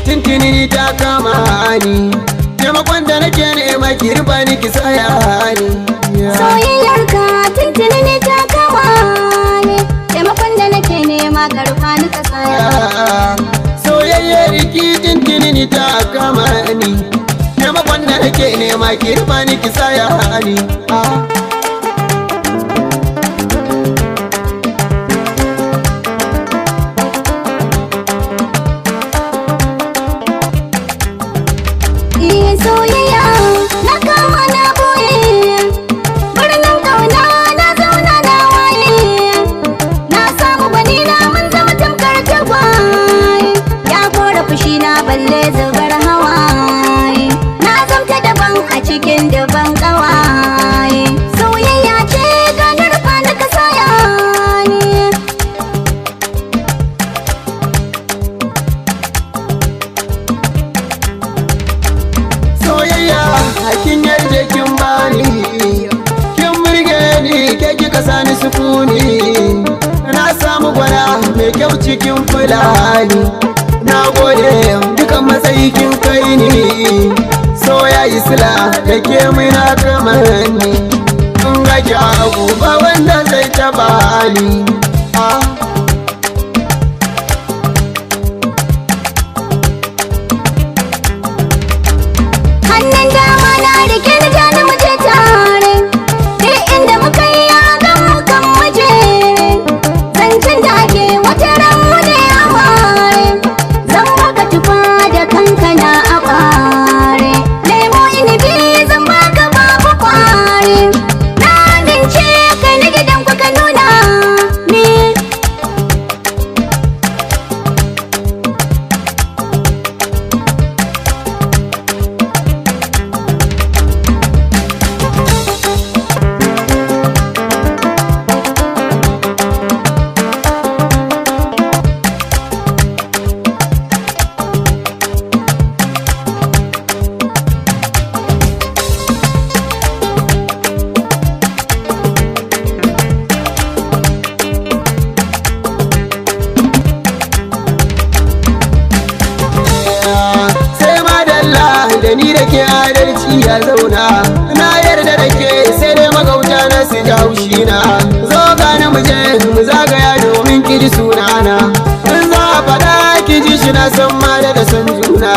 Tintini ni ta kama ni. Taimakon da nake nema ki rufa ni ki saya ni. Soyayyarka tuntuni ne ta kama ni, taimakon da nake nema ka rufa ni ka saya. Soyayyar ki tintini ni ta kama ni. Taimakon da nake nema ki rufa ni ki saya ni. Iya soyayya na kama na boye, birnin kauna na zauna na waye. Na samu gwani na mun zama tamkar tagwaye, ya kora fushi na balle zubar hawaye. Na zamta daban a cikin daban kawaye, soyayya ce ganar fa na ka saya ni. Soyayya kin yarje kin bani, kin murge ni ke kika sani sukuni. Na samu gwana mai kyau cikin fulani. Na gode dukan matsayi kin kai ni. Soyayya sila da ke muna kamar ni. In ga ki abu ba wanda zai taba ni. Ah. Hannun dama na rike ni ja ni muje tare, duk inda muka yi ya gan mu kan muje. Zancen da ake wata ran mu ne amare, zan baka tufa da kankana a bare. Lemo inibi zan baka babu kwari, na amince kai na gidan ku ka nuna ni. Sai madalla da ni da ke adalci ya zauna. Na yarda da ke sai dai magauta na su ji haushi na. Zo gani mu je mu zagaya domin ki ji sunana. In za a faɗa ki ji shi na san ma da san juna.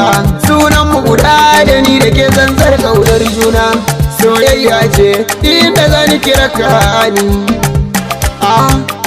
Sunan mu guda da ni da ke zanzar kaunar juna. Soyayya ce inda za ni kira ka ni. Ah.